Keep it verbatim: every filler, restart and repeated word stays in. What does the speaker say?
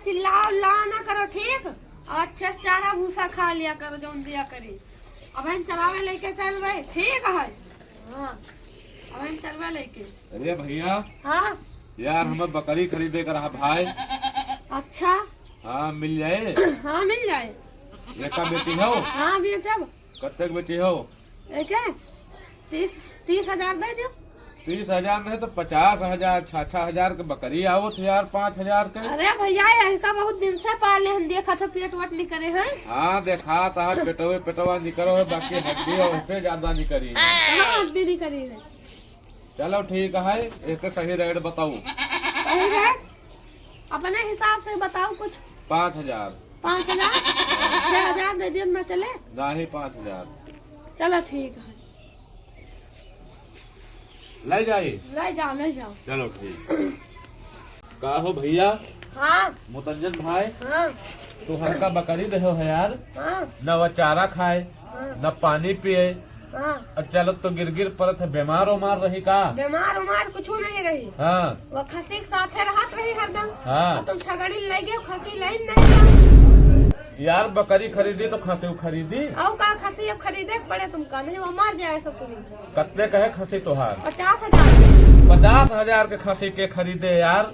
चिल्ला उल्ला ना करो, ठीक? और अच्छे से चारा भूसा खा लिया करो, जौन दिया करी। अब हम चरावे लेके चलबे, ठीक है? हाँ, अब हम चलबे लेके। अरे भैया, हाँ। यार, हमें बकरी खरीदे का रहा भाई। अच्छा। हाँ, मिल जाए। हाँ, मिल जाए। एका बेची हो? हाँ, बेचब। कत्ते के बेची हो? एके तीस, तीस हजार दे दियो। तीस हजार नहीं तो पचास हजार, छः छः हजार के बकरी आवत है यार, पाँच हजार के। अरे भैया, यही का बहुत दिन से पाले हम, देखा था पेट वट निकरे हैं। हाँ, देखा था पेटवे पेटवा निकरो है, बाकी हड्डी और उससे ज्यादा निकरी है। हाँ, हड्डी निकरी है। चलो ठीक है, एक सही रेट बताओ। सही रेट? अपने हिसाब से बताओ कुछ। पाँच हजार। पाँच हजार? छः हजार दे दियो ना चले? नहीं, पाँच हजार। चलो ठीक है। ले जाई? ले जाओ, ले जाओ। चलो ठीक। का हो भैया? हाँ। मुतंजन भाई? हाँ। तोहर का बकरी देहो है यार? हाँ। न वह चारा खाए, हाँ। न पानी पिए। हाँ। अब चलो तो गिर गिर परत है, बीमार उमार रही का? बीमार उमार कुछ नहीं रही। हाँ। वह खसी के साथे रहत रही हरदम। हाँ। और तुम छगड़ी ले गए, खसी ले नहीं गए। यार बकरी खरीदी तो खसी खरीदी। और का खसी अब खरीदे के पड़े तुमका, नहीं वो मर जाए ससुरी। कतने कहे खसी तोहार? पचास हजार। पचास हजार के खसी के खरीदे यार?